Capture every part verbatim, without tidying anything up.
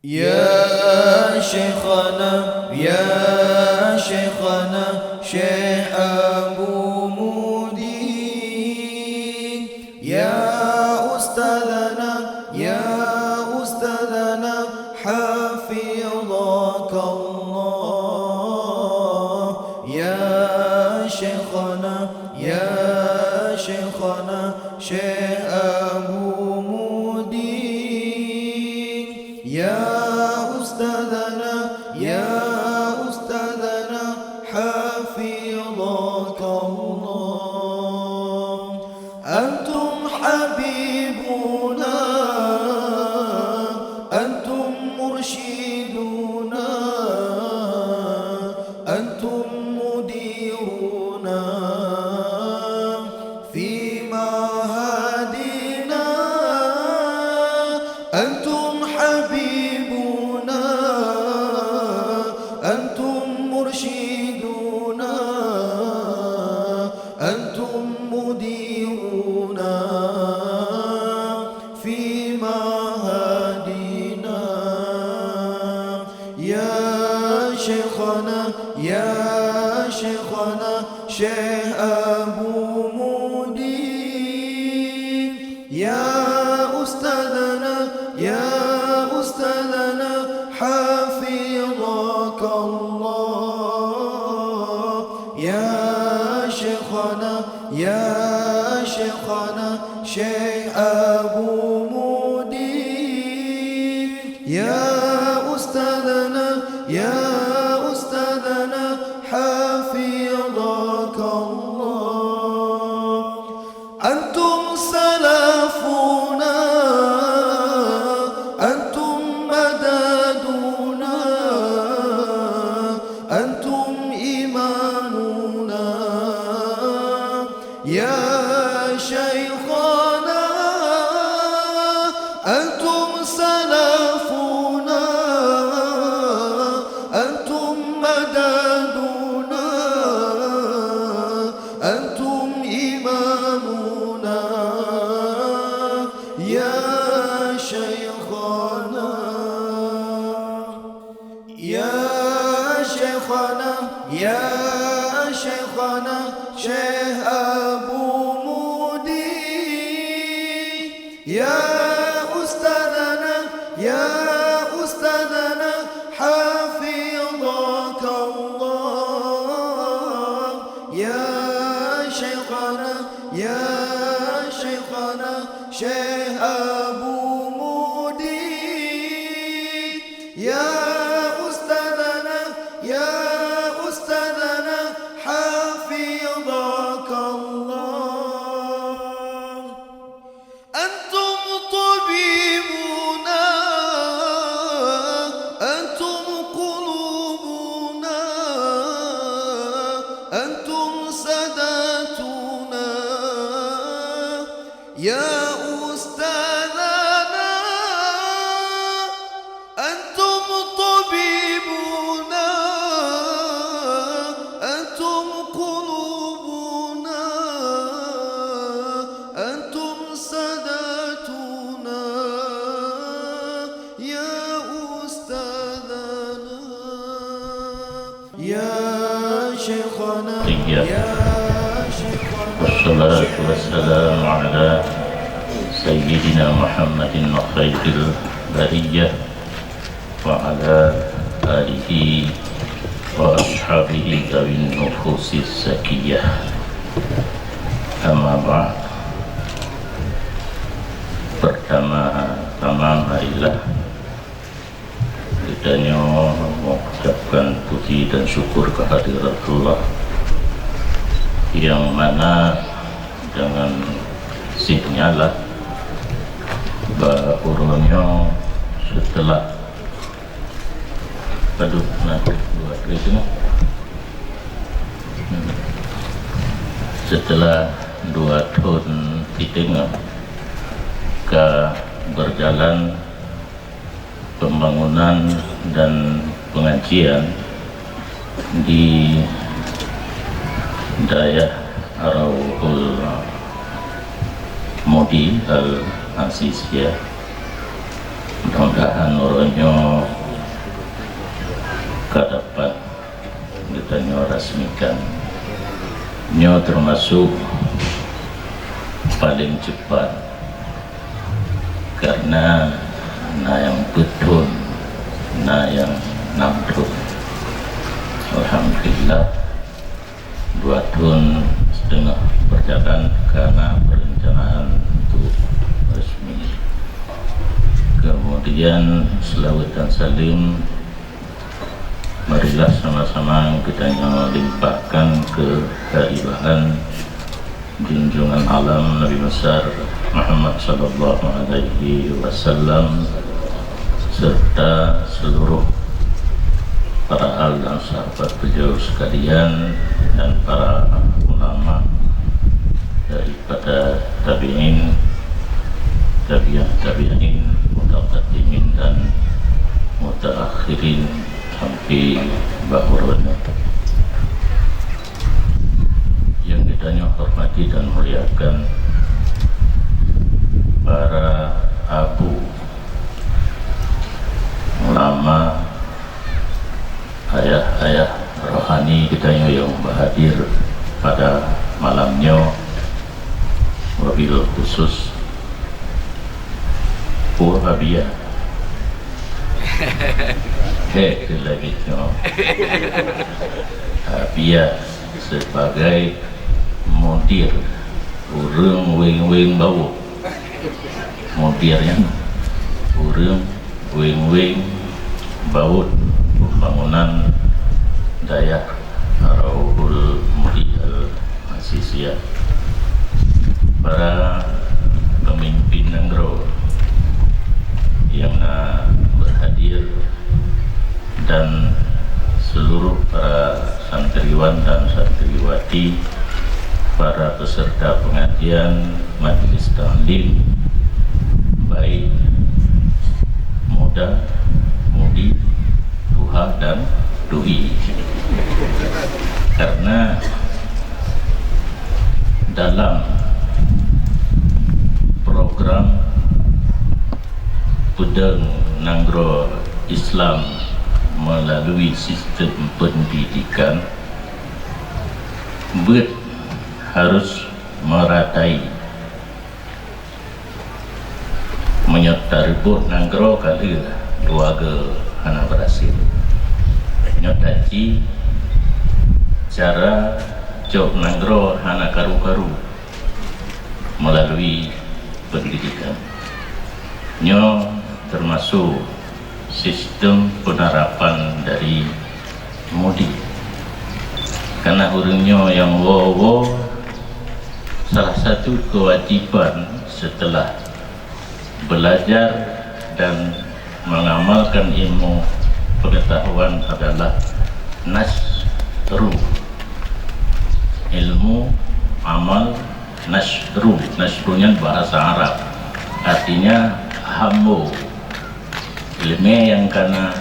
يا شيخنا، يا شيخنا، شيخ أبو مودي. يا أستاذنا، يا أستاذنا، حفظك الله. يا شيخنا، يا شيخنا، شيخ أبو مودي. يا أستاذنا، يا أستاذنا، حفظك الله. أنتم حبيبنا، أنتم مرشدنا، أنتم مديرنا في معهدنا. أنتم حبيبنا، أنتم مرشدنا، أنتم مديرنا في معهدنا. يا شيخنا، يا شيخنا، شيخ أبو مودي. يا أستاذنا، يا أستاذنا، حفظك الله. يا شيخنا، يا شيخنا، شيخ أبو مودي. يا أستاذنا، يا أستاذنا، حفظك الله. أنتم سلفنا، أنتم مددنا، أنتم إمامنا يا شيخنا. أنتم سلفنا، أنتم مددنا، أنتم إمامنا يا شيخنا. يا شيخنا، يا شيخنا، شيخ أبو مودي. يا أستاذنا، يا أستاذنا، حفظك الله. يا شيخنا، يا شيخنا، شيخ أبو مودي. يا أستاذنا، يا أستاذنا، حفظك الله. أنتم طبيبنا، أنتم قلوبنا، أنتم سادتنا يا أستاذنا. أنتم طبيبنا، أنتم قلوبنا، أنتم سادتنا يا أستاذنا. يا شيخنا، طيب. يا شيخنا، والصلاة والسلام على سيدنا محمد خير البرية وعلى آله وأصحابه ذوي النفوس الزكية. أما بعد، pertama-tama marilah geutanyoe mengucapkan puji dan syukur kehadirat Allah, yang mana dengan sidnyalah bak uroe nyoe setelah, aduh, nanti buat itu nah. Setelah dua tahun setengah ka berjalan pembangunan dan pengajian di dayah Rauhul Mudi Al Aziziyah, Mudah-mudahan uroe nyoe ka dapat geutanyoe rasmikan. Nyoe teumasok paleng cepat, karena na nyang peuet thon, na nyang nam thon. Alhamdulillah, dua thon seteungoh berjalan karena perencanaan untuk resmi. Kemudian, selawat dan salim marilah sama-sama geutanyoe limpahkan keu keharibaan junjungan alam Nabi besar Muhammad sallallahu alaihi wasallam, serta seluruh para al dan sahabat beliau sekalian, dan para ulama daripada tabi'in, tabi'at tabi'in, mutaqaddimin dan mutaakhirin sampai bak uroe nyoe. Yang geutanyoe hormati dan muliakan, para abu, ulama, ayah-ayah rohani geutanyoe nyang berhadir pada malam nyoe, wabil khusus Pu Abia. Hei, lagi nyoe. Abia sebagai mudir, ureueng weng-weng bawoe. Mudir nyan ureueng weng-weng bawoe pembangunan dayah Rauhul Mudi Al-Masisiyah. Para pemimpin nanggroe nyang na berhadir, dan seluruh para santriwan dan santriwati, para peserta pengajian Majelis Taklim, baik muda, mudi, tuha, dan tui. Karena dalam program peudong nanggroe Islam melalui sistem pendidikan, beuet harus meratai. Meunyoe tareubot nanggroe ka lheueh, keuluwarga hana berhasil. Nyoe taci cara cok nanggroe hana karu-karu melalui pendidikan. Nyoe teumasok sistem penerapan dari mudi. Karena ureueng nyoe nyang woe-woe, salah satu kewajiban setelah belajar dan mengamalkan ilmu pengetahuan adalah nasru. Ilmu, amal, nasru. Nasru nyan bahasa Arab. Artinya, hambo. Ileumèe nyang kana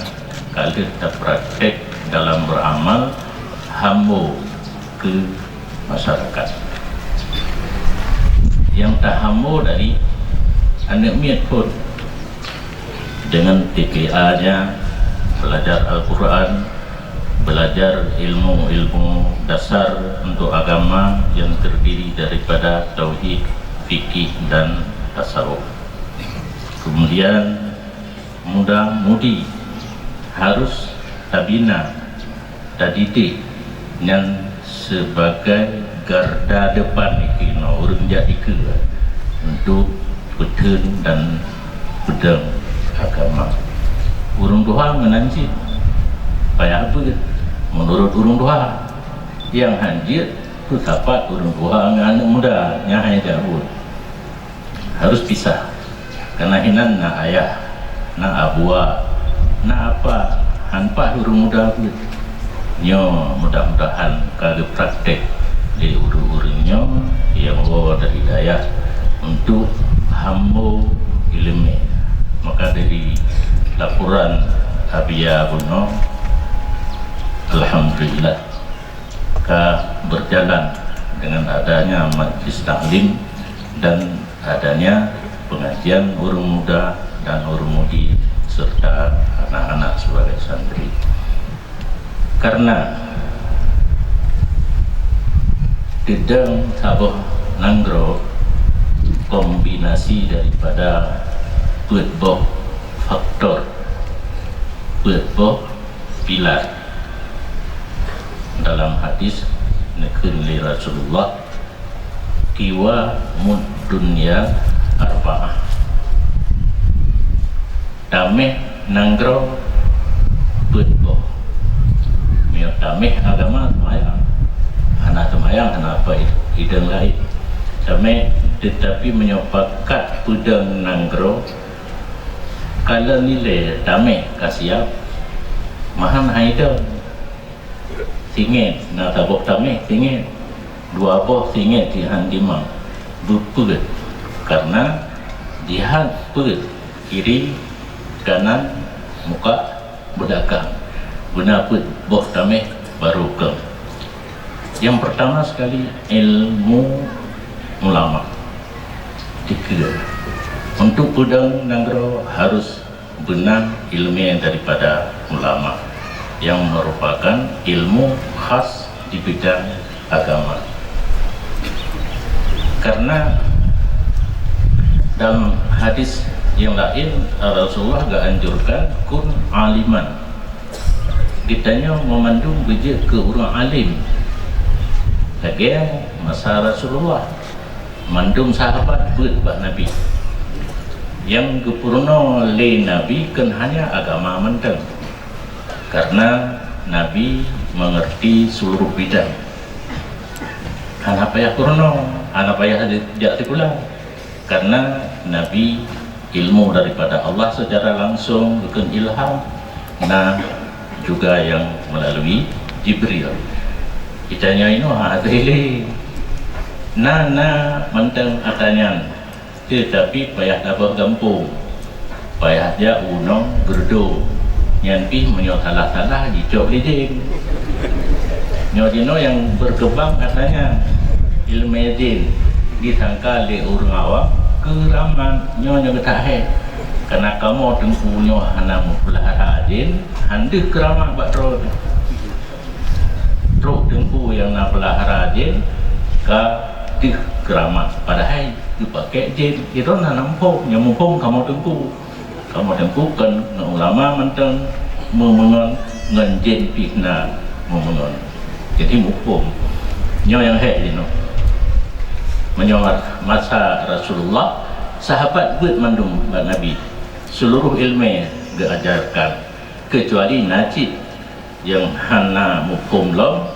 ka lheueh tapraktek dalam beuramal, hambo keu masyarakat. Nyang tahambo dari aneuk miet phon, dengan T P A-nya, belajar Al-Quran, belajar ilmu-ilmu dasar untuk agama yang terdiri daripada tauhid, fikih, dan tasawuf. Kemudian, muda-mudi harus tabina, tadidik nyan sebagai garda depan, ureueng jak dikeue untuk peutheun dan peudong agama. Ureueng tuha meunan cit payah beuet meunurot ureueng tuha. Nyang han jeuet peusapat ureueng tuha ngon aneuk muda nyang hana jak beuet. Harus pisah. Karena hinan na ayah, na abua, na apa, han paih ureueng muda beuet. Nyoe mudah-mudahan ka geupraktek lé ureueng-ureueng nyoe nyang woe dari dayah untuk hambo ileumèe. Maka dari laporan Abia bunoe, alhamdulillah, ka berjalan dengan adanya majlis taklim dan adanya pengajian ureueng muda dan ureueng mudi Karena teudong saboh nanggroe kombinasi daripada peuet boh faktor, peuet boh pilar. Dalam hadis neukheun lé Rasulullah, "Qiwamud dunya arba'ah." Taméh nanggroe peuet boh. Meunyoe taméh agama, seumayang. Hana seumayang, hana apa idong laén. Taméh, teutapi meunyoe pakat peudong nanggroe, kalau nilai taméh ka siab, meuhan hai idong. Singét, na saboh taméh singét, dua boh singét jihan jimang, beupeuet, karena jihan peuet, kiri, kanan, muka, beulakang. Beuna peuet boh taméh baru keuh. Yang pertama sekali, ilmu ulama. Dikeue. Untuk peudong nanggroe harus beuna ileumèe daripada ulama yang merupakan ilmu khas di bidang agama. Karena dalam hadis yang lain, Rasulullah geuanjurkan, "Kun aliman." Geutanyoe meumandum beujeuet keu ureuëng alim. Lagèe masa Rasulullah, mandum sahabat beuet bak Nabi. Nyang geupeurunoe lé Nabi kon hanya agama mantong, karena Nabi mengerti seluruh bidang. Hana payah peurunoe, hana payah jak sikula, karena Nabi ilmu daripada Allah secara langsung, geukheun ilham, na juga yang melalui Jibril. Geutanyoe inoe hase lé. Na, na mantong atra nyan, teutapi payah tabôh gampông. Payah jak u Gunong Geureudo. Nyan pih meunyoe salah-salah jicok lé jén. Nyoe jinoe nyang berkembang katanya ileumèe jén, disangka lé ureuëng awam keuramat. Nyoe nyang geutak hé. Karena kamoe teungku nyoe hana meupeulara jén, han deuh keuramat bak droe. Trok teungku nyang na peulara jén ka deuh keuramat, padahai geupakèk jén. Droeneuh hana muphom, nyang muphom kamoe teungku. Kamoe teungku kon ngon ulama mantong meumeungon, ngon jén pih na meumeungon. Jadi muphom. Nyoe nyang hék jinoe. Meunyoe masa Rasulullah, sahabat beuet mandum bak Nabi. Seluruh ileumèe geuajarkan, keucuali na cit nyang hana muphom lom,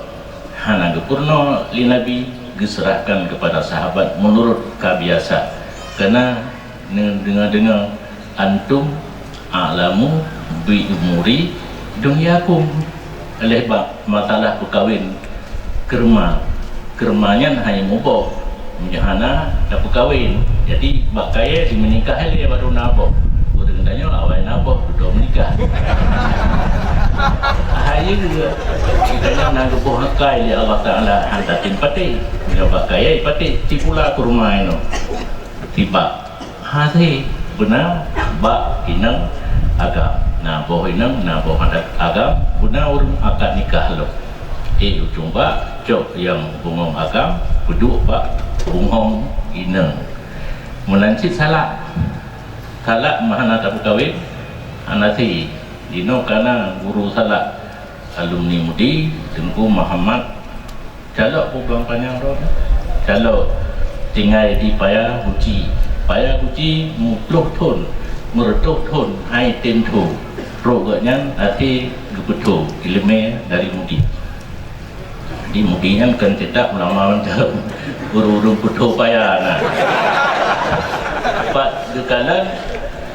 hana geupeurunoe lé Nabi, geuseurahkan keupada sahabat meunurot ka biasa. Keureuna neudeungoe-deungoe, "Antum a'lamu bi umuri dunyakum," lheuh bak masalah peukawen keureuman. Keureuman nyan hana muboh, meunyoe hana tapeukawen. Jadi, bak kayèe jimeunikah lé baru na boh. Ureuëng tanyoe awai na boh, dudoe meunikah. Hai geuh, tanyoe na geuboh akai lé Allah Taala, han tatem patéh. Meunyoe bak kayèe patéh, cit pula keureuman nyoe. Tibak. Hase beuna bak inong agam. Na boh inong, na boh adat agam, beuna ureuëng akad nikah lom. Eh, ujong bak cok nyang bungöng agam, peuduek bak bungöng inong. Meunan cit salak. Salak meuhana tapeukawen, hana si. Jinoe kana guru salak alumni MUDI, Teungku Muhammad Calok peue blang panyang droe nyan? Calok tinggai di Paya Guci. Paya Guci meuploh thon, meureutôh thon hai tem tho. Trok gobnyan até geupeutho ileumèe dari MUDI. Di MUDI nyan kon cetak ulama mantong, ureuëng-ureuëng peutho paya na. Pat geukalon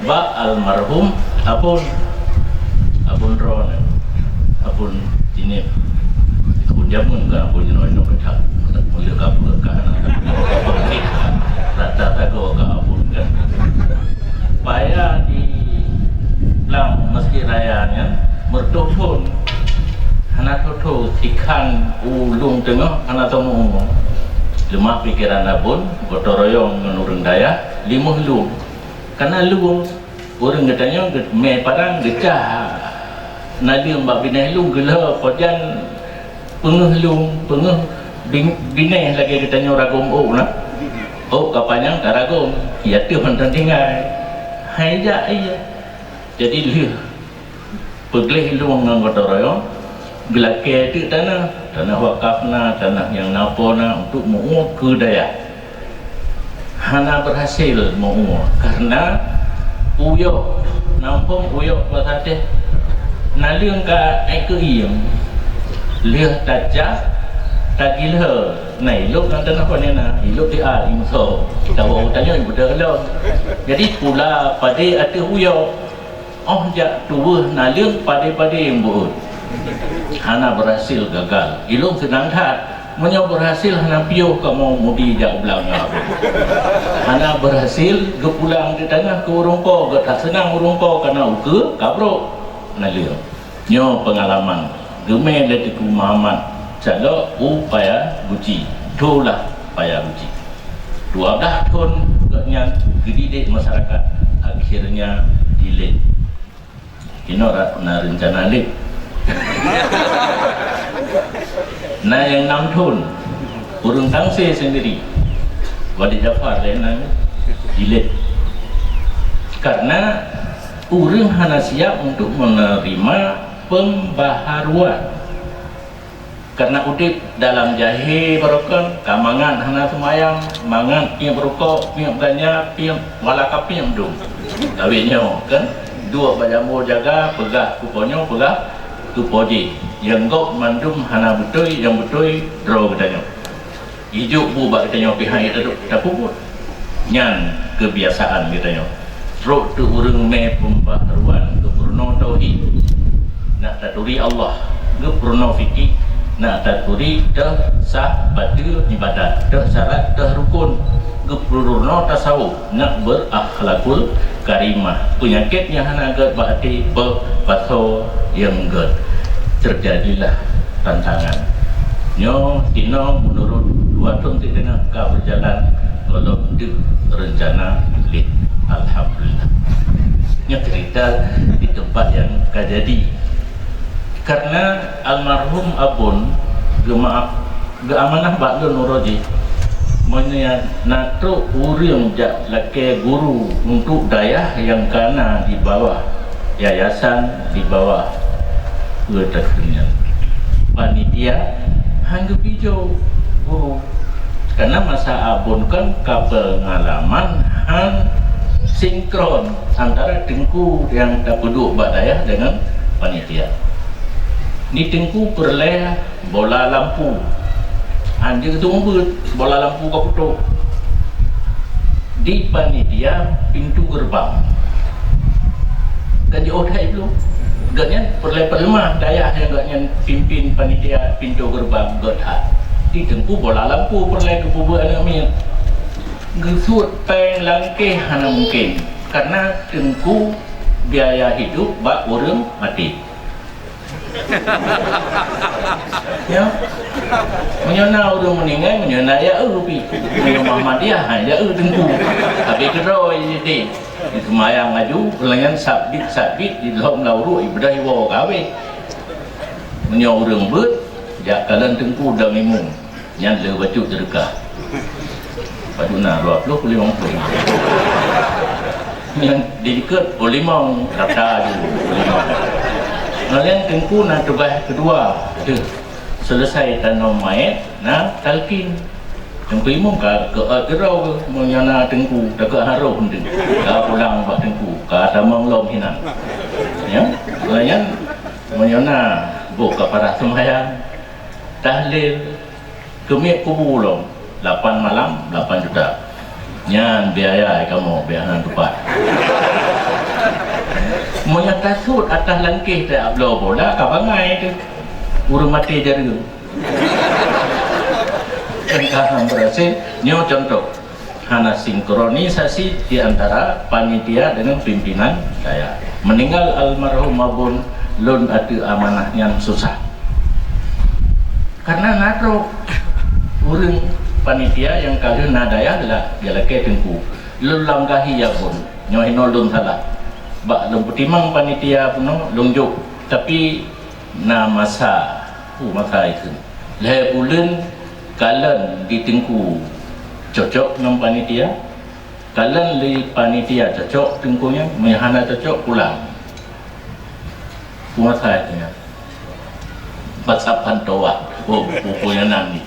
bak almarhum Abon, Abon droeneuh, Abon Jineb, Abon jameun ka Abon jinoe, jinoe ka that. Mulia ka peue ka hana that. Rata tagoe ka Abon kan. Paya di blang Masjid Raya nyan meureutôh thon. Hana tho-tho, sikhan u lueng teungoh hana tho meu-umu. Leumah pikeran Abon, gotong royong ngon ureuëng dayah, limoh lueng. Kana lueng, ureuëng geutanyoe geu-, mé padang geucah Naleueng bak binéh lôn geulhö, pajan peungeuh lôn, peungeuh bin-, binéh lagèe geutanyoe ragom ôk na. Ôk ka panyang ka ragom, i ateueh mantong tinggai. Hai jak ie. Jadi lheueh peugleh lôn ngon gotong royong, geulakèe teuk tanah, tanah wakaf na, tanah nyang na po na, untuk meu-ue keu dayah. Hana berhasil meu-ue, karena uyok, nampông uyok bak satéh, naleueng ka ék keu ieng. Lheueh tacah, tagilhö, na ilop lam tanah pané na, ilop di a, imeuso. Tawoe tanyoe ibeudôh lom. Jadi pula padé ateueh uyok. Óh jak tuweuh naleueng padé-padé nyang beuet. Hana berhasil, gagal. Ilôn seunang that. Meunyoe berhasil hana piôh kamoe mudi jak u blang ngon abon. Hana berhasil geupulang di tanah keu ureueng po, geutak seunang ureueng po kana ukeue kabrok naleueng. Nyoe peungalaman geumé lé Teungku Muhammad Calok u Paya Guci. Dholah Paya Guci. Dua blah thon gobnyan geudidik masyarakat, akhirnya dilet. Inoe ra-, na reuncana let. Na nyang nam thon, ureueng Tangse sendiri. Wali Jafar lé nan dilet. Karena ureueng hana siap untuk menerima pembaharuan. Karena udép dalam jahé barokon, ka mangat hana seumayang, mangat piep rukok, piep ganja, piep wala ka piep dum. Awét nyoe kan, duek bak jambo jaga, peugah keu po nyoe, peugah keu po jéh. Nyang gob mandum hana beutôi, nyang beutôi droe geutanyoe. Ijok bu bak geutanyoe pih han tapeubuet. Nyan keubiasaan geutanyoe. Trok teuk ureueng mé peumbaharuan geupeurunoe tauhid. Nak taturi Allah, geupeurunoe fikih, nak taturi teuh sah bateue ibadat, teuh syarat, teuh rukun, geupeurunoe tasawuf. Nak berakhlakul karimah. Peunyakét nyang hana gét bak até, beuh, pasoe nyang gét. Terjadilah tantangan. Nyoe sinoe meunurot dua thon sideungoh ka beujalan, gohlom deuh reuncana lé. Alhamdulillah. Nyoe cerita di tempat nyang ka jadi. Karena almarhum Abon geumaaf, geuamanah bak lôn uroe jih, meunyoe na trok ureueng jak lakée guru untuk dayah nyang ka na di bawah yayasan, di bawah peue takheun nyan, panitia, han geupijôh guru. Karena masa Abon kan ka peungalaman han sinkron antara teungku nyang tapeuduek bak dayah deungon panitia. Di teungku peureulée bola lampu. Han jeuet keu seumeubeuet, bola lampu ka putôh. Di panitia pintu geureubang. Kan jiôh that bloe. Gobnyan peureulée peuleumah dayah nyang gobnyan pimpin panitia pintu geureubang, gét that. Di teungku bola lampu peureulée geupeubuet aneuk miet. Geusuet péng langkeh hana mungken, karena teungku biaya hidup bak ureueng maté. Ya. Meunyoe na ureueng meuninggai, meunyoe na ya eu pi. Meunyoe Muhammadiyah, ha, ya eu teungku. Tapi keudroe jadi. Diseumayang laju, ulangan sabit-sabit, di lhom lam uruek, ibeudôh iwoe kawé. Meunyoe ureueng beuet, jak kalon teungku dan imum. Nyan le bacut seudeukah. Padub na dua ploh, limong ploh. Nyan di dikeue, oh, limong, rata ju, limong. Ngon lé teungku na tugaih keudua, deuh. Seuleusai tanom manyét, na talkin. Teungku imum ka keu, eh, keudroe, meunyoe na teungku, takeu harôh teungku. Ka pulang bak teungku, ka tamong lom hinan. Ya, ngon lé nyan, meunyoe na boh ka parah seumayang, tahlil, keumiet kubu lom, lapan malam, lapan juta. Nyan biaya kamoe, biaya hana tupat. Meunyoe tasuet atah langkeh teuh bloe bola, ka bangai teuh. Ureueng maté jareueng. Kan ka han berhasil. Nyoe contoh. Hana sinkronisasi di antara panitia dengan pimpinan dayah. Meninggal almarhum Abon, lôn ateueh amanah nyan susah. Karena na trok ureueng panitia nyang ka lheueh na dayah la-, geulakée teungku. Lôn langgahi Abon, nyoe hinoe lôn salah. Bak lôn peutimang panitia bunoe, lôn jok. Tapi na masa, peue masa ikheun. Lhée buleuen kalon di Teungku cocok ngon panitia, kalon di panitia cocok Teungku nyan, meunyo hana cocok pulang. Peue masa ikheun nyan. Masa pantauan. Oh, peue nyan ni.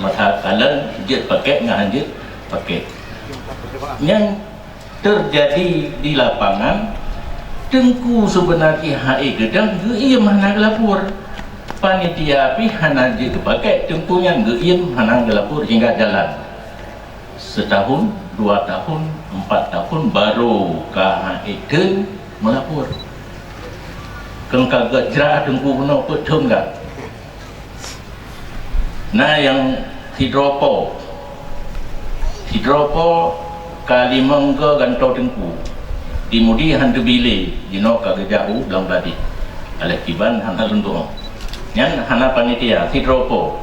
Masa kalon jeuet pakék ngon han jeuet pakék. Nyan teujadi di lapangan, Teungku seubeuna jih hase geudong geuiem hana geulapor. Panitia pih hana jeuet geupakék, Teungku nyan geuiem hana geulapor hingga jalan. Seutahun, dua tahun, empat tahun, barô ka hase theun meulapor. Keu ka geucrah Teungku bunoe peuet thon ka. Na nyang sidroe po. Sidroe po ka limong go gantoe Teungku. Di Mudi han teubi lé, jinoe ka geujak u Blang Badi. Alah kiban hana lôn tuoh. Nyan hana panitia, sidroe po.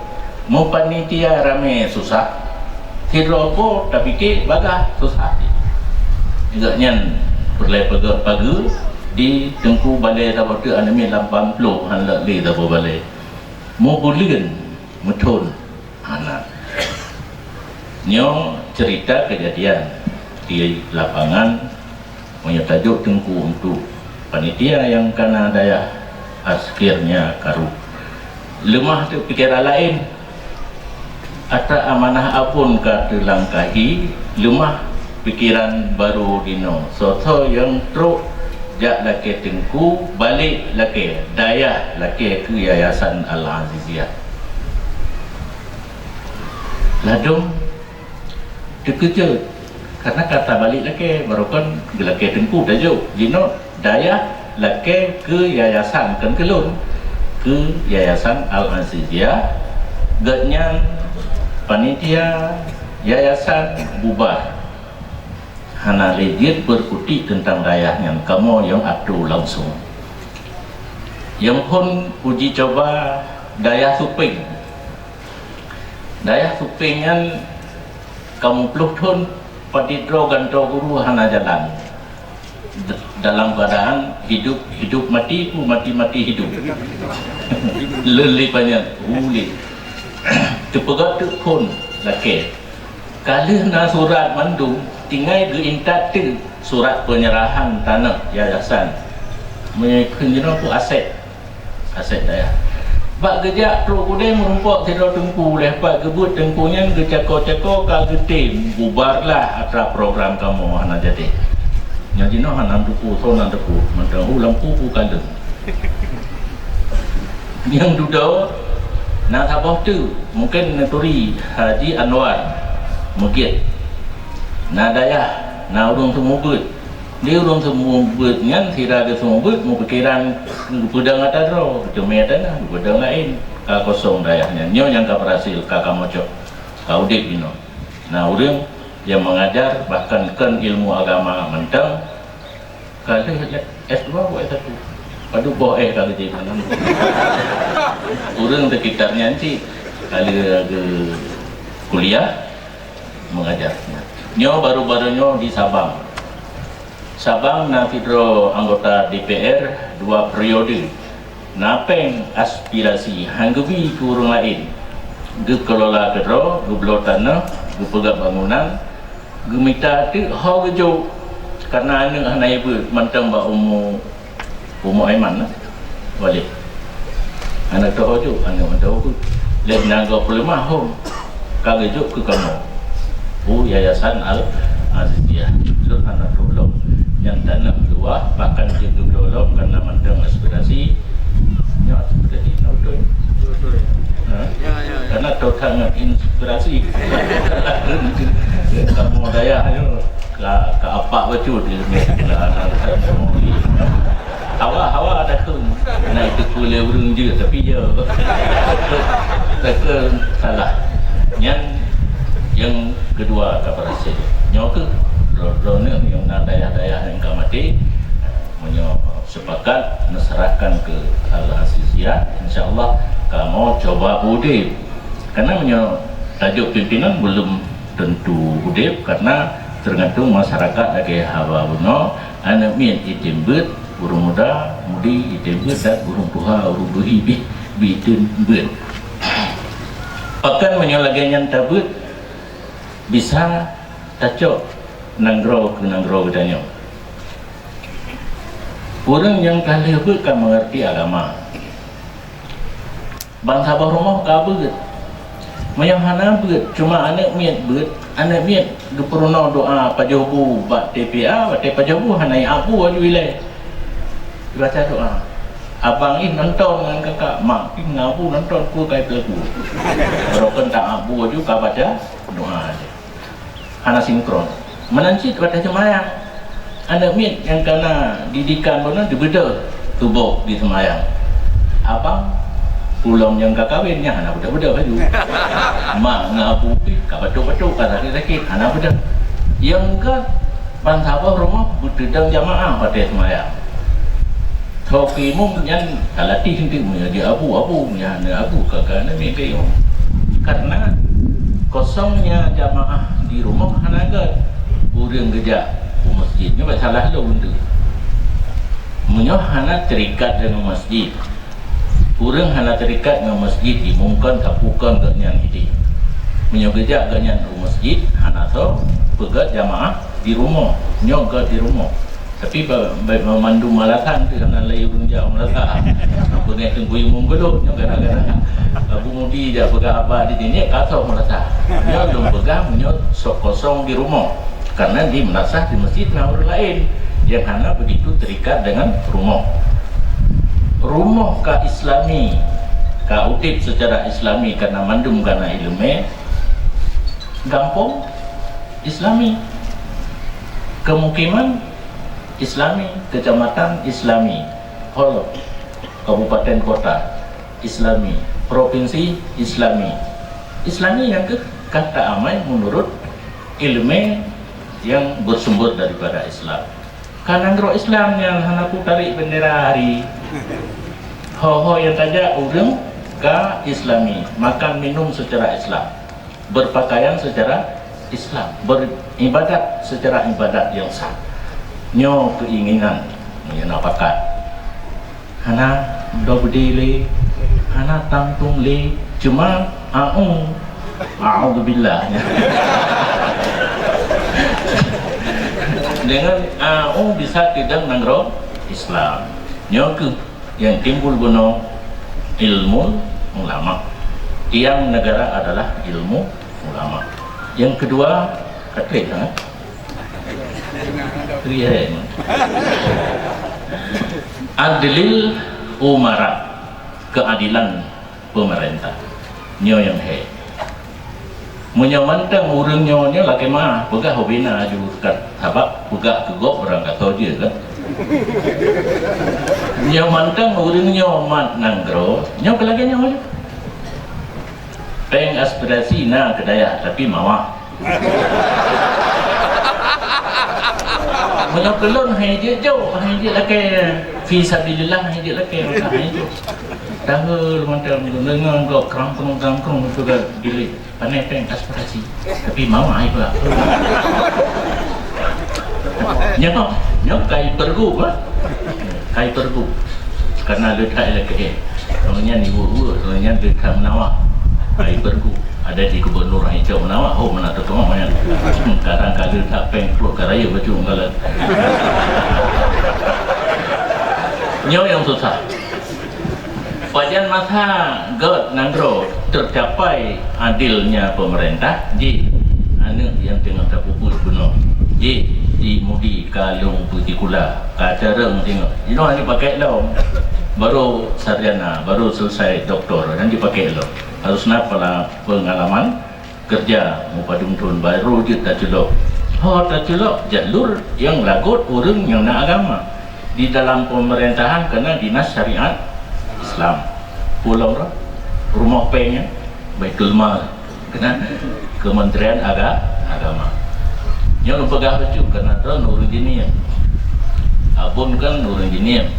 Meupanitia ramé susah. Sidroe po tapike bagah susah. Gobnyan peureulée peugét pageue di Teungku balée saboh teuk aneuk miet lapan ploh han lé saboh balée. Meubuleuen, meuthon hana. Nyoe ceurita keujadian di lapangan, meunyoe tajok Teungku untuk panitia nyang kana dayah, akhirnya karu. Leumah teuk pikeran laén. Atra amanah Abon ka teulangkahi, leumah pikeran barô dinoe. Soe-soe nyang trok jak lakée Teungku, balek lakée dayah, lakée keu Yayasan Al-Aziziyah. Ladôm teukeujot, karna ka tabalek lakée, barokon geulakée Teungku tajok. Jinoe dayah lakée keu yayasan, kon keu lôn, keu Yayasan Al-Aziziyah. Gobnyan panitia yayasan bubar. Hana lé jeuet beukutik teuntang dayah nyan, kamoe nyang atô langsong. Nyang phon uji coba dayah Supeng. Dayah Supeng nyan ka meuploh thon padit droe gantoe guru hana jalan. D-, dalam keuadaan hidup, hidup mati, peue mati, mati hidup. Lôn lé panyang, hu lé. Teupeugah teuk phon lakée. Ka lheueh na surat mandum, tinggai geuintat teuk surat peunyeurahan tanoh yayasan. Meunyoe kheun jinoe peue aset. Aset dayah. Bak geujak trok keudeh meurumpok sidroe teungku, lheueh pat geubeuet teungku nyan geucako-cako ka geutem, bubarlah atra program kamoe hana jadi. Nyan jinoe hana teupeu, soe na teupeu, mantong hu lampu bu kalon. Nyang dudoe na saboh teuk, mungken neuturi Haji Anwar Meugiet. Na dayah, na ureuëng seumeubeuet. Di ureuëng seumeubeuet nyan sira geuseumeubeuet meupikiran geupeudong atra droe, geuteumé atra na, geupeudong laén, ka kosong dayah nyan. Nyoe nyang ka berhasil ka kamoe cok, ka udeb jinoe. Na ureuëng nyang mengajar bahkan kon ilmu agama mantong, ka lheueh S dua atau S satu. Padub boh eh ka geucit. Ureuëng sekitar nyan cit ka lheueh geu kuliah mengajar. Nyoe baru-baru nyoe di Sabang. Sabang na sidroe anggota D P R dua periode. Na péng aspirasi han geubi keu ureuëng laén. Geukelola keudroe, geubloe tanoh, geupeugah bangunan, geumita teuk ho geujok, karna aneuëk hana ibeuet mantong bak umu, umu Aiman lah. Walid. Hana teuho jok, aneuëk mantong ibeuet. Lheueh nyan gob peuleumah hom ka geujok keu kamoe. U Yayasan Al-Aziziyah. Lôn hana teuh lom. Nyang tanoh luwah, bahkan jeuet geubloe lom karna mantong aspirasi. Nyoe aspirasi na beutôi. Beutôi. Ha? Ya, ya, ya. Karena tau that ngon inspirasi. Kamoe dayah nyoe ka, ka apak bacut di sini. Hawa, hawa ada keu. Nah, itu pula urung je, tapi ya. Takkan salah. Yang, yang kedua ka berhasil. Nyoe keuh, droeneuh nyang na dayah-dayah nyang ka maté, meunyoe sepakat neuserahkan keu Al-Aziziyah, insya Allah kamoe cuba beudeb. Karena meunyoe tajok pimpinan belum tentu udeb, karena tergantung masyarakat lagée haba bunoe, aneuëk miet item beuet, ureuëng muda, muda Itém beuet dan ureuëng tuha, ureuëng beuhi bih, bih teun beuet. Pakon meunyoe lagée nyan tabeuet, bisa tacok nanggroe keu nanggroe geutanyoe. Ureuëng nyang ka lheueh beuet ka meungerti agama. Bansaboh rumoh ka beuet. Meunyoe hana beuet, cuma aneuëk miet beuet, aneuëk miet geupeurunoe doa pajoh bu bak T P A, watée pajoh bu hana jiak bu aju ilée. Baca doa. Abang ih nonton ngon kakak, mak ih ngabu nonton peue kai peulaku. Baroe keu ta abu aju ka baca doa aja. Hana sinkron. Meunan cit watée seumayang. Aneuëk miet nyang kana didikan bunoe dibeudôh tuboh di seumayang. Abang, ulôn nyang ka kawén nyan hana beudôh-beudôh laju. Mak ngabu pih ka batuk-batuk, ka sakét-sakét, hana beudôh. Nyang ka Bansaboh rumoh beuteudong jamaah watée seumayang. Tho keu imum nyan ka latih eunteuk meunyoe jeuet abu, abu, meunyoe hana abu ka, ka hana miet keu imum. Karena kosongnya jamaah di rumoh hana gét ureuëng geujak u masjid. Nyoe salah lôn tu. Meunyoe hana terikat deungon masjid, ureuëng hana terikat ngon masjid, imum kon, sapeue kon gobnyan idéh. Meunyoe geujak gobnyan u masjid, hana soe peugét jamaah di rumoh, nyoe gét di rumoh. Tapi ba-, ba-, mandum alasan tu hana lé ureuëng jak madrasah. Beungéh teungku imum geulot nyoe gara-gara Abu Mudi jak peugah haba di sini ka soe madrasah. Nyoe lôn peugah meunyoe sok kosong di rumoh. Karena di madrasah, di masjid na ureuëng laén nyang hana begitu terikat dengan rumoh. Rumoh ka islami, ka udeb secara islami karena mandum ka na ileumé. Gampông islami, kemukiman islami, kecamatan islami, hol kabupaten kota islami, provinsi islami. Islami nyang keuh ka ta amai menurut ileumé nyang bersumber daripada Islam. Ka nanggroe Islam nyang hana peutarek bendera hari. Ho-ho nyang tajak ureuëng ka islami, makan minum secara Islam, berpakaian secara Islam, beribadat secara ibadat nyang sah. Nyoe keinginan nyang na pakat. Hana dobdi lé, hana tamtung lé, cuma a'u, a'udzubillah. Dengan a'u bisa teudong nanggroe Islam. Nyoe keuh nyang timbul bunoe ilmu ulama. Tiang negara adalah ilmu ulama. Yang kedua, kata, ha? Rihen. Adlil umara, keadilan pemerintah. Nyoe nyang he. Meunyoe mantong ureuëng nyoe, nyoe lakée meuah, peugah ubena aju kat, sabab peugah keu gob barangkasoe jeuet kan. Nyoe mantong ureuëng nyoe mat nanggroe, nyoe keu lagée nyoe. Péng aspirasi na keu dayah, tapi mawah. Meunyoe keu lôn hai jeuet jok, hai jeuet lakée fi sabilillah, hai jeuet lakée maka hai jok. Dahulu mantong deungon gob krang krung krang krung juga bilik pané péng aspirasi. Tapi mawah hai pula. Nyoe, nyoe kai pergub, ha? Kai pergub. Karena le that ilée keu, eh, ureuëng nyan iweuek-weuek, ureuëng nyan le that meunawa. Kai pergub. Ada di gubernur hai cok meunawa, oh, mana tu tengok nyan. Kadang ka le that péng ploh ka rayeuk bacut galak. Nyoe nyang susah. Pajan masa gét nanggroe tercapai adilnya pemerintah, jih aneuëk nyang teungoh tapeubuet bunoe, jih di Mudi ka lôn peusikula, ka carông singoh. Jinoe hana jipakék lom, baru sarjana, baru selesai doktor, hana jipakék lom. Harus na pengalaman kerja mupadum thon baru jeuet taculok. Ho taculok jalur nyang lagot ureuëng nyang na agama. Di dalam pemerintahan kena dinas syariat Islam. Pulau ru-, rumoh péng nyan, Baitul Mal, kena Kementerian Aga-, Agama. Nyoe lôn peugah bacut keunan droeneuh ureuëng jinieng. Abon kan ureuëng jinieng.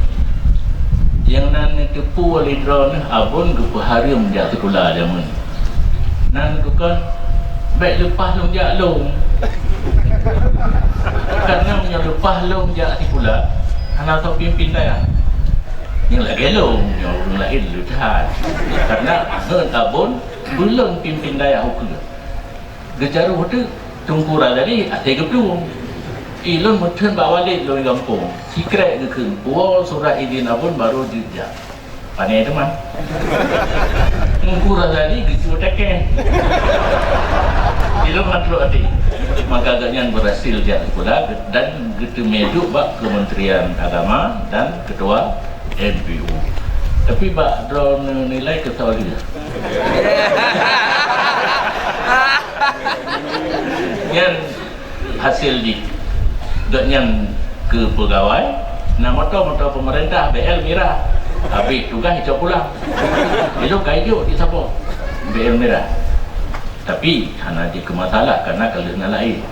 Nyang na neuteupeue lé droeneuh Abon geupeuhareuem jak sikula jameun. Nan tukang, bék leupah lôn jak lôn. Karena meunyoe leupah lôn jak sikula, hana soe pimpin dayah. Nyang lagèe lôn, nyang ureueng laén le that. Karena angeut Abon, beulôn pimpin dayah ukeue. Geujaroe teuk Teungku Razali asai geuplueng. Ilôn meutheun bak walét lôn gampông. Sikrek geukheun, woe surat idin Abon barô jeuet jak. Pane teuma. Teungku Razali geusue takèe. Ilôn mantong até. Maka gobnyan berhasil jak sikula dan geuteumé duek bak Kementerian Agama dan Ketua N P U. Tapi bak droeneuh nilai keu soe lheueh. Nyan hasil jih. Gobnyan keu peugawai, na moto-moto pemerintah B L mirah. Habis tugaih icok pulang. Ilôn ka ijok di sapo B L mirah. Tapi hana jeuet keu masalah, karena ka lheueh na laén.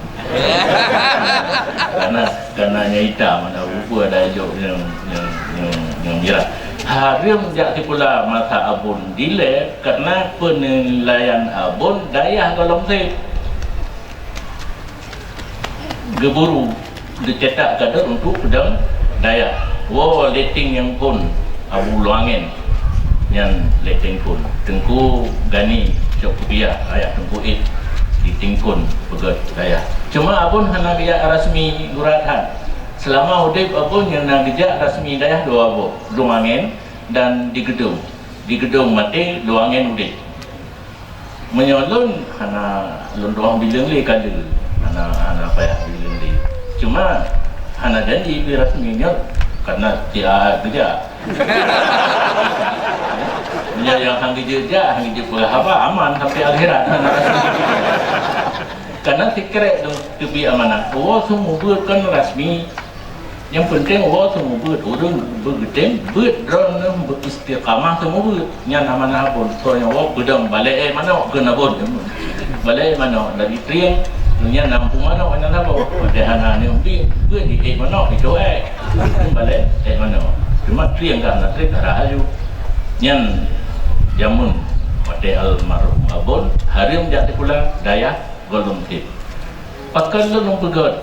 Karena, karena nyang itam, hana peue-peue ada jok nyang, nyang, nyang, nyang mirah. Hareuem jak sikula masa Abon dilèe, karena penilaian Abon dayah gohlom sép. Geuburu geucetak kader untuk peudong dayah. Woe leteng nyang phôn Abu Luangen, nyan leteng phôn. Teungku Gani Cok Kupiah, ayah Teungku Ip, di Tingkon peugöt dayah. Cuma Abon hana geujak rasmi gura that. Seulama udép Abon nyang na geujak rasmi dayah dua boh, Luangen dan di Geudong. Di Geudong maté, Luangen udép. Meunyoe lôn hana lôn tu'oh bileueng lé ka lheueh, hana, hana payah bileueng lé. Cuma hana janji pih rasmi nyoe, karena tiep geujak. Meunyoe nyang han geujak, han geujak peugah haba, aman sampai akhirat. Karena sikrek lôn teubiet amanah. Woe su mubuet kon rasmi. Nyang peunteng woe su mubuet, ureueng beugeutem beuet, droeneuh beuistiqamah su mubuet. Nyan amanah Abon. Soe nyang woe peudong balèe manok keu Abon. Balèe manok dari trieng, nyan nampung manok nyan saboh. Watèe hana aneuk beuet, beuet di ék manok, di toh ék. Balèe ék manok. Cuma trieng ka hana trép, dara aju. Nyan jameun watèe almarhum Abon hareuem jak sikula, dayah gohlom sép. Pakon lôn peugöt?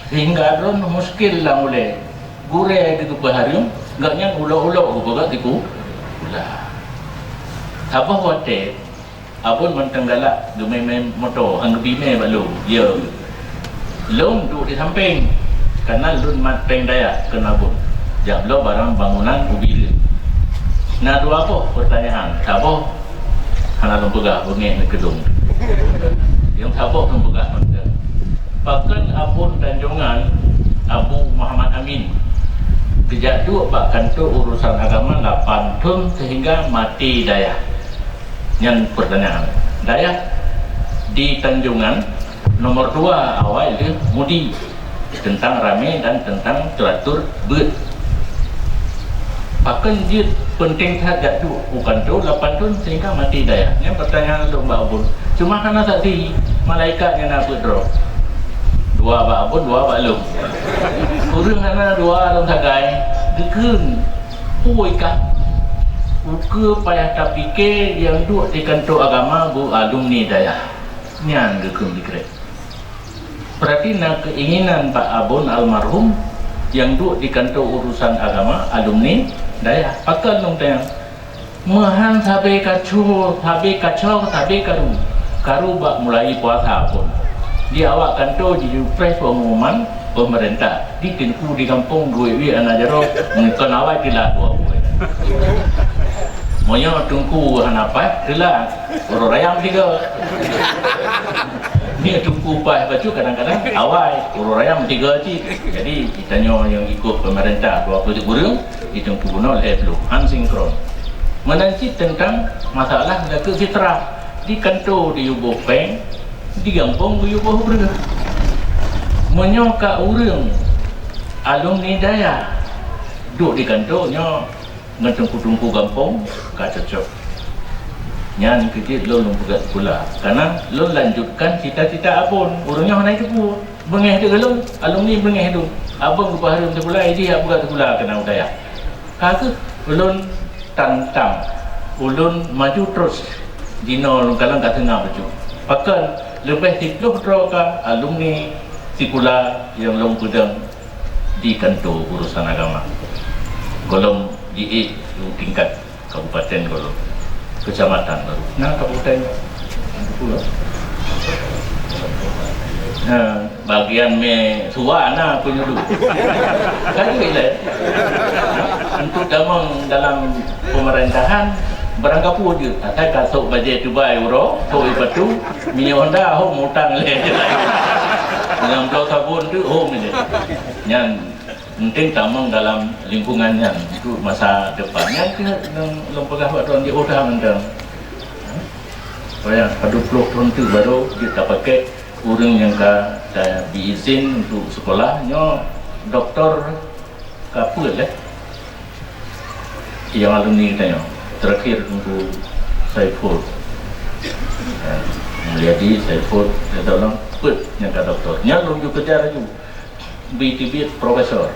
Sehingga droeneuh muskil lam ulèe. Gurèe geupeue hareuem, gobnyan ulok-ulok geupeugöt siku-, sikula. Saboh watèe, Abon mantong galak geumé-mé moto, han geubri mé bak lôn. Ya. Lôn duek di sampéng, karena lôn mat péng dayah keu Abon. Jak bloe barang bangunan ubé rhët. Na dua boh peurtanyaan, saboh hana lôn peugah beungéh neuh keu lôn. Nyang saboh lôn peugah mantong. Pakon Abon Tanjongan, Abu Muhammad Amin, geujak duek bak kantô urusan agama lapan thon sehingga maté dayah? Nyan peurtanyaan. Dayah di Tanjongan nomor dua awai lheueh Mudi. Teuntang ramé dan teuntang teuratur beuet. Pakon jeuet peunteng that jak duek u kantô lapan thon sehingga maté dayah? Nyan peurtanyaan lôn bak Abon. Cuma hana saksi, malaikat nyang na beuet droe. Dua bak Abon, dua bak lôn. Ureueng hana dua lôn sagai, geukheun, "Peue kah? Ukeue payah tapike nyang duek di kantô agama beuet alumni dayah." Nyan geukheun sikrek. Berarti na keinginan bak Abon almarhum nyang duek di kantô urusan agama alumni dayah. Pakon lôn tanyong? Meuhan sabe kaco, sabe kaco, sabe karu. Karu bak mulai puasa pun. Di awak kantô jipreh pengumuman pemerintah. Di Teungku di gampông duek-duek aneuk jaroe, kon awai teulat dua buleuen. Meunyoe Teungku hana paih, teulat. Uroe raya meusigoe. Nyoe Teungku paih bacut kadang-kadang awai, uroe raya meusigoe cit. Jadi, geutanyoe nyang ikot pemerintah dua ploh ureueng, di Teungku bunoe lhèe ploh, han sinkron. Meunan cit teuntang masalah zakeuet fitrah, di kantô diyue boh péng, di gampông geuyue boh breueh. Meunyoe ka ureueng alumni dayah duek di kantô nyoe, ngon teungku-teungku gampông ka cocok. Nyan keuh jeuet lôn, lôn peugah sikula. Karena lôn lanjutkan cita-cita Abon. Ureueng nyoe hana jiteupeue. Beungéh deuh lôn, alumni beungéh deuh. Abon geupeuhareuem sikula, jih jak peugah sikula keunan u dayah. Ka keuh ulôn tantang, ulôn maju terus. Jinoe lôn kalon ka teungoh bacut. Pakon leubeh siplôh droe ka alumni sikula nyang lôn peudong di kantô urusan agama. Gohlom Di tingkat kabupaten baru, kecamatan baru. Nah, kabupaten baru. Nah, bagian me suwa na penyuluh. Kan gitu, eh? Untuk tamong dalam pemerintahan, barang kapu je. Asai ka sok bajée tubai uroe, sok ipatu, minyeuk Honda, hom utang lé. Nyang bloe sabon tu, hom je. Nyan penting tamong dalam lingkungan nyan untuk masa depan. Nyan keuh nyang lôn peugah bak droen, jiôh that mantong. Payah padub ploh thon teuk baru jeuet tapakék ureuëng nyang ka, ka diizin untuk sekolah, nyoe doktor ka peuet lé. Nyang alumni geutanyoe, terakhir Teungku Saiful. Eh, Mulyadi, Saiful, Daulom, peuet nyang ka doktor. Nyan lôn ju kejar laju. Bi teubiet profesor.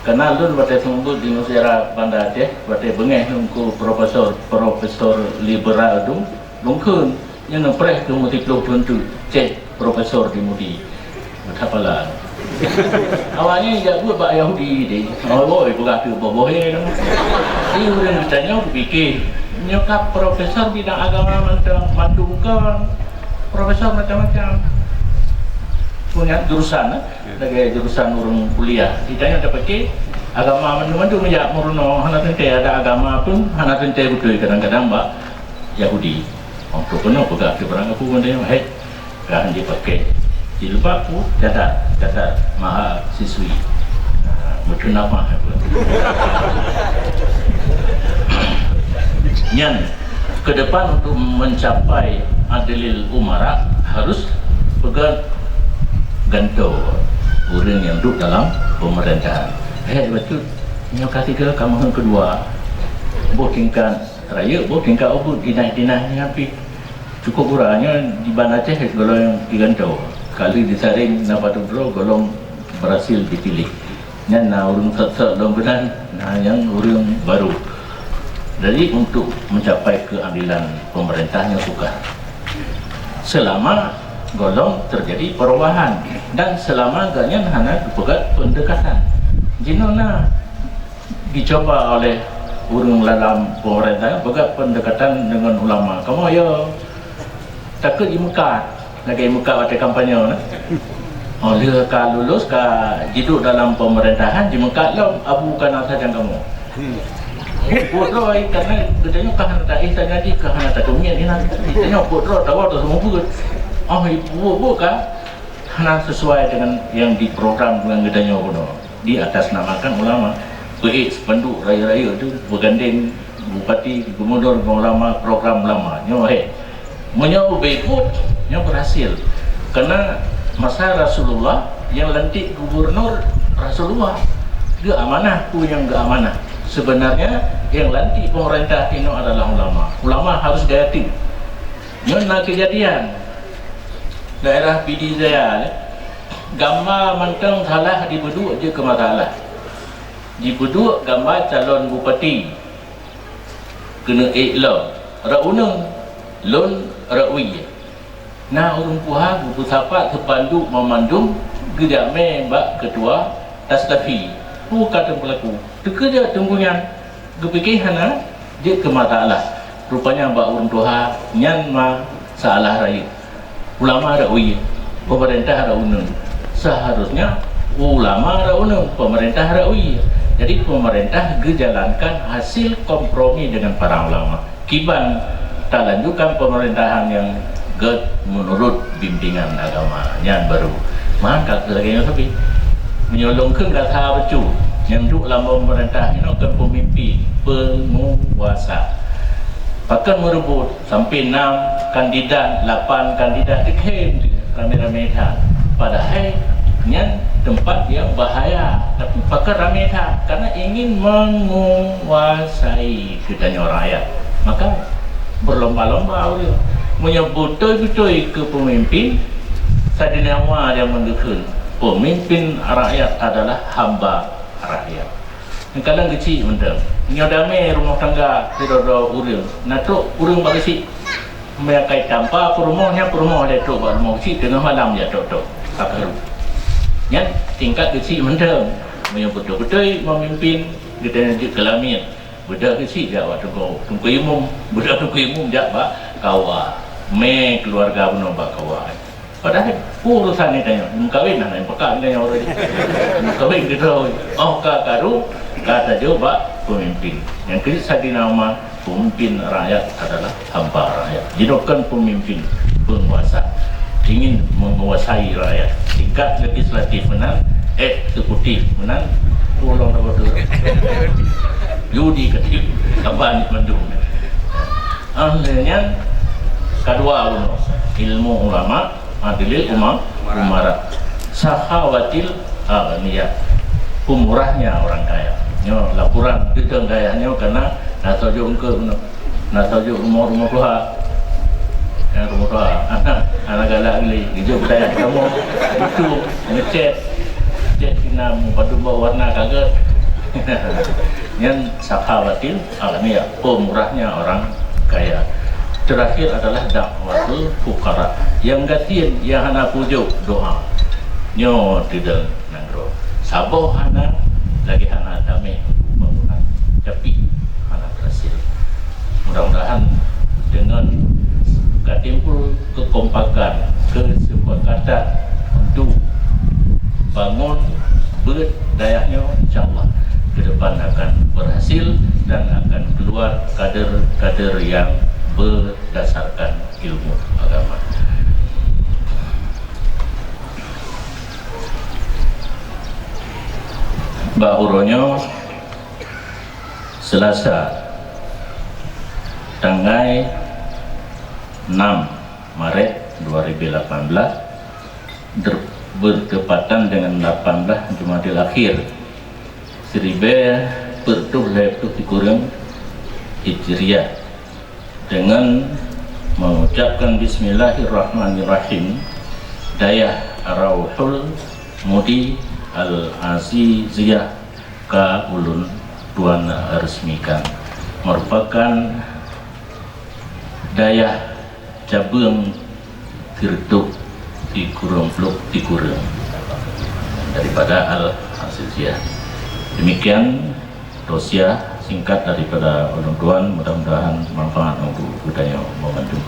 Karena lôn watée seumeubeuet di musyawarah Banda Aceh, watée beungéh Teungku profesor, profesor liberal tu, lôn kheun, nyan neupreh keu meusiplôh thon teuk, céh profesor di MUDI. Beutapala. Awaknyan jak buet bak Yahudi deh. Oh, woi, peugah tu boh-boh ye kan. Di ureuëng geutanyoe geupike, nyoe ka profesor bidang agama mantong, mandum kon. Profesor macam-macam. Punya jurusan, eh? Lagée jurusan ureuëng kuliah. Ditanya ada pakai agama mandum-mandum ya, meurunoe hana teuntée ada agama pun, hana teuntée beutôi kadang-kadang bak Yahudi. Untuk keunoe peugah keu barang aku mandum, hei, kan dipakai jilbab tu catat, catat mahasiswi. Nah, beutôi nama aku. Nyan, ke depan untuk mencapai adlil umara harus peugah gantoe ureuëng nyang duek dalam pemerintahan. Eh, betul. Nyoe ka tiga, ka meuheueng keudua. Boh tingkat rayeuk, boh tingkat ubit, dinas-dinas nyan pih cukup gura. Nyoe di Banda Aceh golom nyang digantoe. Kali disaring na padub droe golom berhasil dipilih. Nyan na ureuëng sot-sot lom keunan, na nyang ureuëng baru. Jadi, untuk mencapai keadilan pemerintah nyang sukar. Selama golom terjadi perubahan dan selama gobnyan hana geupeugah pendekatan. Jinoe na dicoba oleh ureuëng dalam pemerintah peugah pendekatan dengan ulama. Kamoe ya takot jimeukat, lagée meukat watée kampanye na. Oh, lheueh ka lulus, ka jiduek dalam pemerintahan, jimeukat lom, abu kana sajan kamoe. Buet droe, karena geutanyoe ka hana taéh tanyadi, ka hana tatumiet inan. Geutanyoe buet droe, tawa tu semua buet. Oh, buet-buet ka hana sesuai dengan yang diprogram dengan geutanyoe bunoe. Diatasnamakan ulama, peuék spanduk rayeuk-rayeuk tu, beugandeng bupati, gubernur ngon ulama, program ulama. Nyoe, hei, meunyoe ubé buet, nyoe berhasil. Karena masa Rasulullah, yang lantik gubernur Rasulullah. Geuamanah, peue nyang geuamanah. Sebenarnya, yang lantik pemerintah inoe adalah ulama. Ulama harus gaya tim. Nyoe na kejadian daerah Pidie Jaya, gamba mantong salah dipeuduek jeuet keu masalah. Jipeuduek gamba calon bupati keuneuk ék lom, rot uneung, lôn rot wie. Na ureuëng tuha geupeusapat seupanduk meumandum geujak mé bak keutua Tastafi. Peue ka teupeu laku? Teukeujot teungku nyan, geupike hana jeuet keu masalah. Rupanya bak ureuëng tuha nyan masalah rayeuk. Ulama rot wie, pemerintah rot uneung. Seharusnya ulama rot uneung, pemerintah rot wie. Jadi pemerintah geujalankan hasil kompromi dengan para ulama. Kiban talanjutkan pemerintahan nyang gét menurut bimbingan agama nyan baru. Maka lagée nyoe sabe. Meunyoe lôn kheun gata bacut, nyang duek lam pemerintahan inoe kon pemimpin, penguasa. Pakon meureubot sampai enam kandidat, lapan kandidat diklaim ramé-ramé that. Padahai nyan tempat yang bahaya, tapi pakon ramé that karena ingin menguasai geutanyoe rakyat. Maka berlomba-lomba ureuëng. Meunyoe beutôi-beutôi keu pemimpin, sadeunyawa dia meungeukheun, pemimpin rakyat adalah hamba rakyat. Kadang keuchik mantong. Nyoe damé rumoh tangga sidroe-droe ureuëng. Na trok ureuëng bak keuchik. Meunyoe kai tampa peurumoh nyan, peurumoh lé trok bak rumoh keuchik teungoh malam jak trok-trok. Ka karu. Nyan tingkat keuchik mantong. Meunyoe beutôi-beutôi memimpin Geutanyoe jeuet keu lamin, beudôh geuchik jak bak teungku, teungku imum, beudôh teungku imum jak bak kawa. Mé keuluwarga bunoe bak kawa. Padahai peue urusan geutanyoe? Meukawen hana meukawen geutanyoe uroe nyoe. Meukawen geutanyoe. Oh, ka karu, ka tajok bak peumimpin. Nyang keuneuk Saidina Umar, peumimpin rakyat adalah hamba rakyat. Jinoe kon peumimpin, peunguasa. Ingin menguasai rakyat. Tingkat legislatif meunan, eksekutif meunan, tolong apa tu? Yudikatif, kaban mandum. Akhirnya, kedua bunoe, ilmu ulama, adilil umam, umara. Sakhawatil aghnia. Pemurahnya orang kaya. Nyoe laporan teuntang dayah nyoe karena na soe jok eungkôt bunoe. Na soe jok rumoh-rumoh tuha. Nyang rumoh tuha. Anak, anak galak geuh. Geujok dayah kamoe. Itu ngecet. Cet sinan padum bak warna kaget. Nyan sakhawatil aghnia, pemurahnya orang kaya. Terakhir adalah da'watul fuqara. Nyang gasien, nyang hana peujok doa. Nyoe teudeung nanggroe. Saboh hana, lagèe hana damé bangunan. Tapi hana berhasil. Mudah-mudahan dengan katimpul kekompakan, kesepakatan untuk bangun beuet dayah nyoe, insya Allah ke depan akan berhasil dan akan keluar kader-kader yang berdasarkan ilmu agama. Bak uroe nyoe, Selasa, tanggai enam Maret dua ribu lapan belas, ber-, bertepatan dengan lapan belas Jumadil Akhir, siribèe peuet reutôh lhèe ploh sikureueng Hijriah, dengan mengucapkan Bismillahirrahmanirrahim, Dayah Rauhul Mudi Al-Aziziyah ka ulôn tuan resmikan, merupakan dayah cabeueng sireutoh sikureueng ploh sikureueng daripada Al-Aziziyah. Demikian tausiah singkat daripada ulôn tuan, mudah-mudahan manfaat untuk geutanyoe banmandum.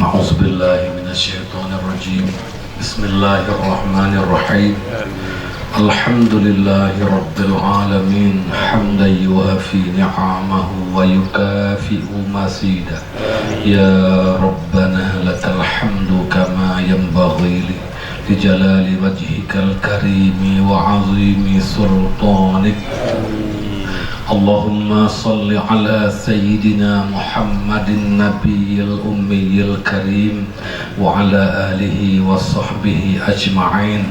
A'udzubillahi minasyaitonirrajim. Bismillahirrahmanirrahim. Alhamdulillahirabbil alamin, hamdan yuwafi ni'amahu wa yukafi'u mazida. Ya Rabbana, lakal hamdu kama yanbaghi li, li jalali wajhikal karimi wa azimi sultanik. Allahumma salli ala sayyidina Muhammadin nabiyil ummiyil karim wa ala alihi wa sahbihi ajma'in.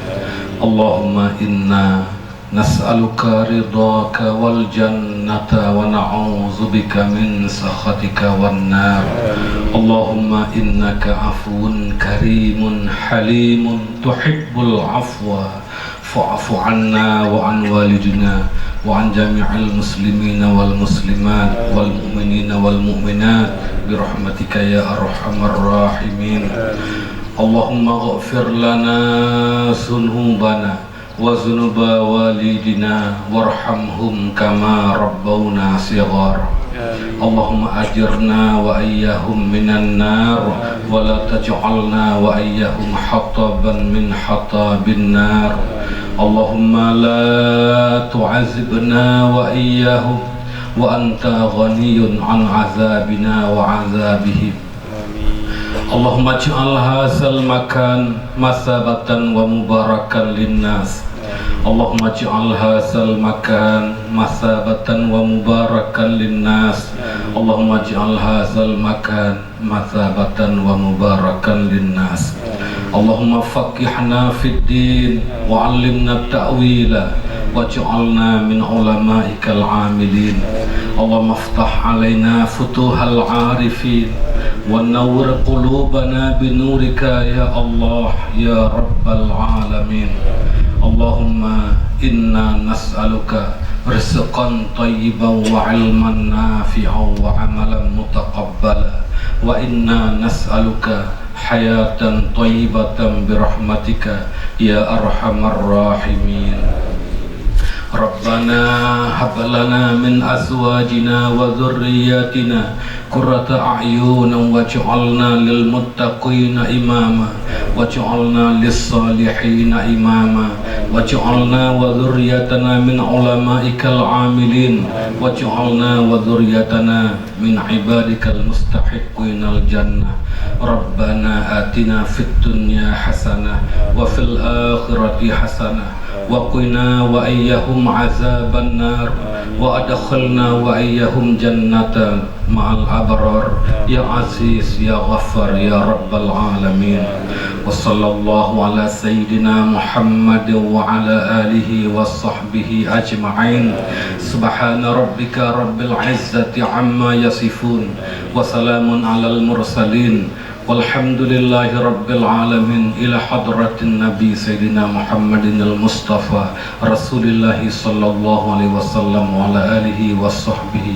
Allahumma inna nas'aluka ridhaka wal jannata wa na'udzubika min sakhatika wan nar. Allahumma innaka afuwun karimun halimun tuhibbul afwa fa'fu anna wa an walidina wa an jami'il muslimina wal muslimat wal mu'minina wal mu'minat bi rahmatika ya arhamar rahimin. Allahumma ghfir lana dzunubana wa dzunuba walidina warhamhum kama rabbauna shighara. Amin. Allahumma ajirna wa iyyahum minan nar, amin, wa la taj'alna wa iyyahum hataban min hatabin nar. Amin. Allahumma la tu'adzibna wa iyyahum wa anta ghaniyun an adzabina wa adzabihim. Amin. Allahumma ij'al hadzal makan matsabatan wa mubarakan linnas. Amin. Allahumma ij'al hadzal makan matsabatan wa mubarakan linnas. Amin. Allahumma ij'al hadzal makan matsabatan wa mubarakan linnas. Amin. Allahumma faqihna fid din wa 'allimna ta'wila waj'alna min ulama'ikal 'amilin. Allahumma iftah 'alaina futuhal 'arifin wa nawwir qulubana bi nurika ya Allah ya rabbal 'alamin. Allahumma inna nas'aluka rizqan thayyiban wa 'ilman nafi'an wa 'amalan mutaqabbala وإنا نسألك حياة طيبة برحمتك يا أرحم الراحمين. ربنا هب لنا من أزواجنا وذرياتنا قرة أعين واجعلنا للمتقين إماما واجعلنا للصالحين إماما واجعلنا وذريتنا من علمائك العاملين واجعلنا وذريتنا من عبادك المستحقين الجنة. ربنا آتنا في الدنيا حسنة وفي الآخرة حسنة وقنا وإياهم عذاب النار وأدخلنا وإياهم جنة مع الأبرار يا عزيز يا غفار يا رب العالمين. وصلى الله على سيدنا محمد وعلى آله وصحبه أجمعين. سبحان ربك رب العزة عما يصفون. وسلام على المرسلين. والحمد لله رب العالمين. إلى حضرة النبي سيدنا محمد المصطفى رسول الله صلى الله عليه وسلم وعلى آله وصحبه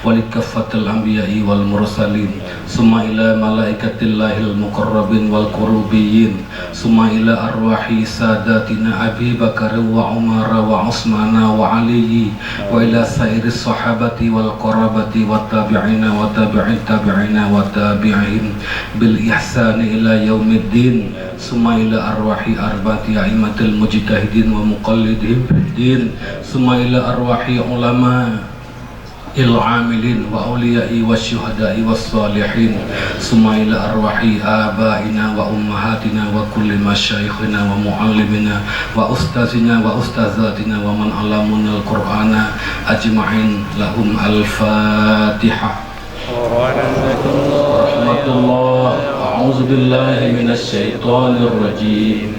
ولكافة الأنبياء والمرسلين. ثم إلى ملائكة الله المقربين والكروبيين. ثم إلى أرواح ساداتنا أبي بكر وعمر وعثمان وعلي وإلى سائر الصحابة والقرابة والتابعين وتابع التابعين وتابعهم بالإحسان إلى يوم الدين. ثم إلى أرواح أربعة أئمة المجتهدين ومقلدهم في الدين. ثم إلى أرواح علماء العاملين وأولياء والشهداء والصالحين. ثم إلى أرواح آبائنا وأمهاتنا وكل مشايخنا ومعلمنا وأستاذنا وأستاذاتنا ومن علمونا القرآن أجمعين. لهم الفاتحة. ورحمة الله. أعوذ بالله من الشيطان الرجيم.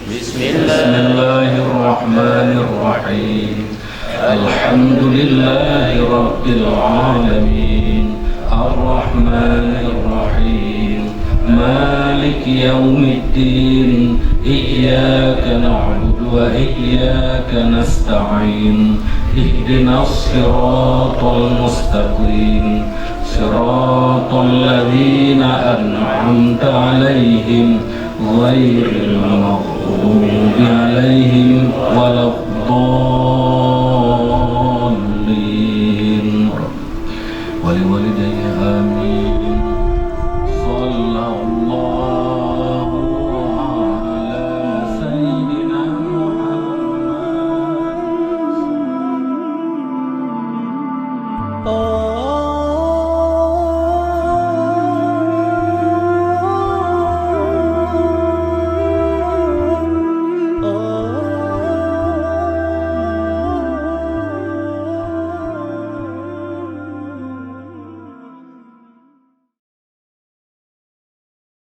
بسم الله الرحمن الرحيم. الحمد لله رب العالمين. الرحمن الرحيم. مالك يوم الدين. إياك نعبد وإياك نستعين. اهدنا الصراط المستقيم. صراط الذين أنعمت عليهم غير المغضوب عليهم ولا الضالين.